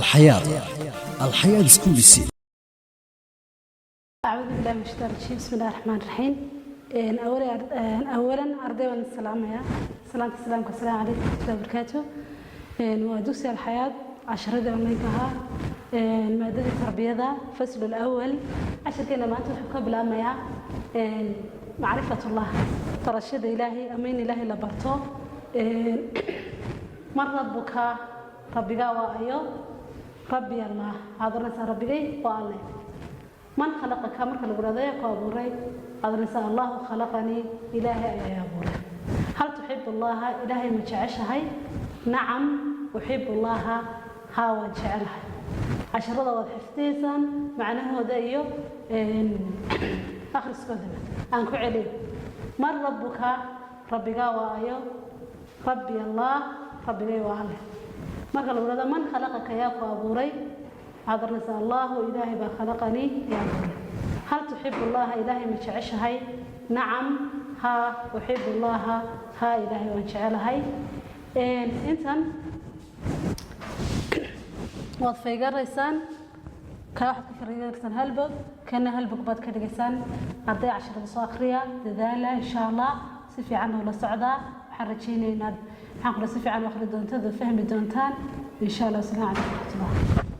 Alxayaad, Alxayaad Schools. أعوذ بالله من الشيطان الرجيم، بسم الله الرحمن الرحيم. أولا arday waan salaamaya salaanta salaamka. Asalaamu calaykum waraxmatullahi wabarakaatu. Waa dugsi Alxayaad, casharadii online ahaa, maadadii tarbiyada, faslu الأول. Casharkeena maanta wuxuu ka bilaabmayaa macrifatullah, barashada Ilaahay ama in Ilaahay la barto. Man rabbuka? Rabbigaa waa ayo? Rabbi Allah. Waxaad oranaysaa rabbigay waa Alle. Man khalaqaka? Marka lagu dhahdo yaa ku abuuray, waxaad oranaysaa Allahu khalaqanii, Ilaahay ayaa abuuray. Hal tuxibu Allaha? Ilaahay ma jeceshahay? Nacam, uxibu Allaha, haa, waan jecelahay. Casharada waad xifdiyeysaan macnahooda iyo akhriskoodaba. Aan ku celiyo: man rabbuka? Rabbigaa waa ayo? Rabbi Allah, rabbigay waa Alle. Marka lagu dhahdo man khalaqaka, yaa ku abuuray, waxaad oranaysaa Allahu, Ilaahay baa khalaqanii, yaa abuuray. Hal tuxibu Allaha? Ilaahay ma jeceshahay? Nacam, haa, uxibu Allaha, haa, Ilaahay waan jecelahay. Intan waad faygaraysaan, kale waxaad ka faygaraysaan hal bog, kana hal bog baad ka dhigaysaan. Arday, casharada soo akhriya, dadaala, insha Allah si fiican oo la socdaa. Waxaan rajeynaya inaad, maxaan kula, si fiican u akhri doontaan oo fahmi doontaan, insha Allah. Asalaamu calaykum waraxmatullah.